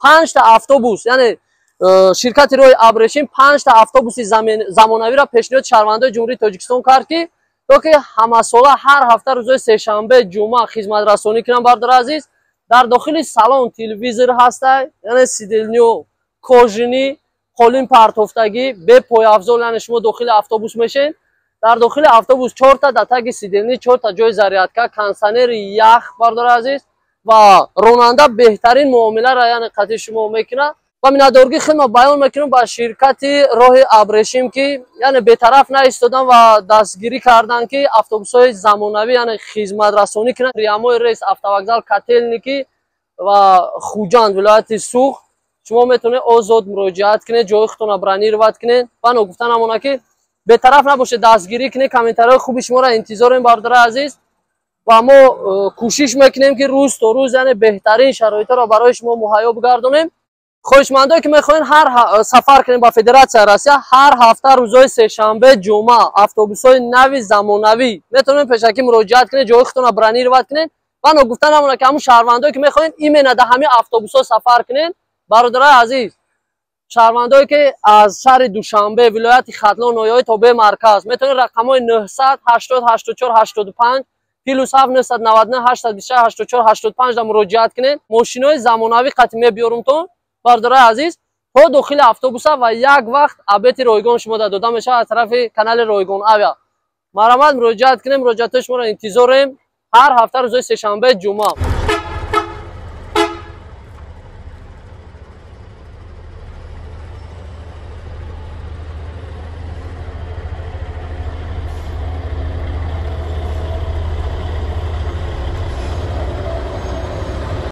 Панҷта автобус, яъне ширкати роҳи абрешим панҷта автобуси замонавиро пешниҳоди шаҳрвандои Ҷумҳурии Тоҷикистон кард, ки то ки ҳамасола ҳар ҳафта рӯзои сешанбе, ҷумъа хизматрасонӣ кунанд. Бародари азиз, дар дохили салон телевизор ҳастай, яъне сиденьё кожаный, қолин партофтагӣ, бе пойафзол, яъне шумо дохили автобус мешед. Дар дохили автобус чорта дар таги сиденье чорта ҷои зарядка, кондитсионери ях, бародари азиз, ва ронанда беҳтарин муомиларо, яъне қатъи шумо мекунад. Ва миннатдоргии худро баён мекунем ба ширкати роҳи абрешим, ки яъне бетараф наистодан ва дастгирӣ карданд, ки автобусҳои замонавӣ, яъне хизматрасонӣ кунанд. Прямой рейс автовокзал Котельники ва Хуҷанд, вилояти Суғд. Шумо метавонед озод муроҷиат кунед, ҷои худтонро бронировать кунед. Ва ногуфта намонад, ки бетараф набошед, дастгирӣ кунед, комментариҳои хуби шуморо интизорем, бародари азиз. Ва мо кӯшиш мекунем, ки рӯз то рӯз, яъне беҳтарин шароитҳоро барои шумо муҳайё бигардонем. Хоҳишмандое, ки мехоҳед ҳар сафар кунем ба Федератсияи Россия, ҳар ҳафта рӯзҳои сешанбе, ҷумъа автобусҳои нави замонавӣ, метавонед пешакӣ муроҷиат кунед, ҷои худтонро бронировать кунед. Ва ногуфта намонад, ки ҳамун шаҳрвандое, ки мехоҳед именно дар ҳамин автобусҳо сафар кунед, бародарои азиз, шаҳрвандое, ки аз шаҳри Душанбе, вилояти Хатлон, ноҳияҳои тобеи марказ, метавонед рақамҳои 900 80 84 85, +7 999 826 84 85 да муроҷиат кунед. Мошинои замонавӣ қатъи мебиёрумтон, бародарои азиз, то дохили автобуса ва як вақт обед и ройгон шумо дода мешавад аз тарафи канали Ройгон Авиа. Марҳамат, муроҷиат кунем, муроҷиатҳои шуморо интизорем. Ҳар ҳафта рӯзои сешанбе, ҷумъа.